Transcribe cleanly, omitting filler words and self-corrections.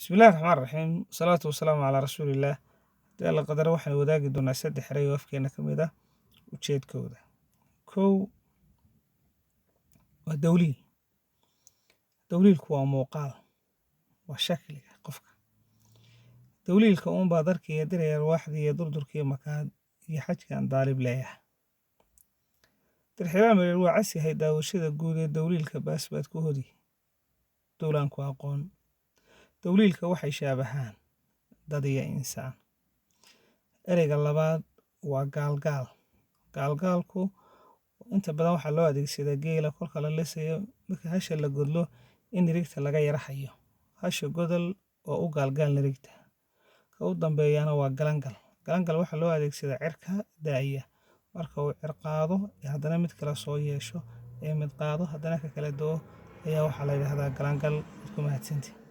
Bismillahi raxmaan raxiim, salaatu wasalaamu calaa rasuulillaah. Haddii Alla qadaro, waxaan wadaagi doonaa saddex eray oo afkeena ka mid ah ujeedkooda. Kow waa dawliil. Dawliilku waa muuqaal, waa shakliga qofka. Dawliilka uunbaa darkiiyo diraya alwaaxdii iyo durdurkii makaad iyo xajkan daalib leeyahay. Dirxibaa mareer waa cas yahay daawashada guud ee dawliilka baas baad ku hodi duulaanku aqoon. Dawliilka waxay shaabahaan dad iyo insaan. Ereyga labaad waa gaalgaal. Gaalgaalku inta badan waxaa loo adeegsadaa geela kolka la lisayo, marka hasha la godlo in nirigta laga yara hayo. Hasha godol oo u gaalgaal nirigta. Ka u dambeeyana waa galangal. Galangal waxaa loo adeegsadaa cirka daaya. Marka uu cir qaado ee haddana mid kale soo yeesho ee mid qaado haddana ka kala doo ayaa waxaa la yidhaahdaa galangal. Waad ku mahadsantihin.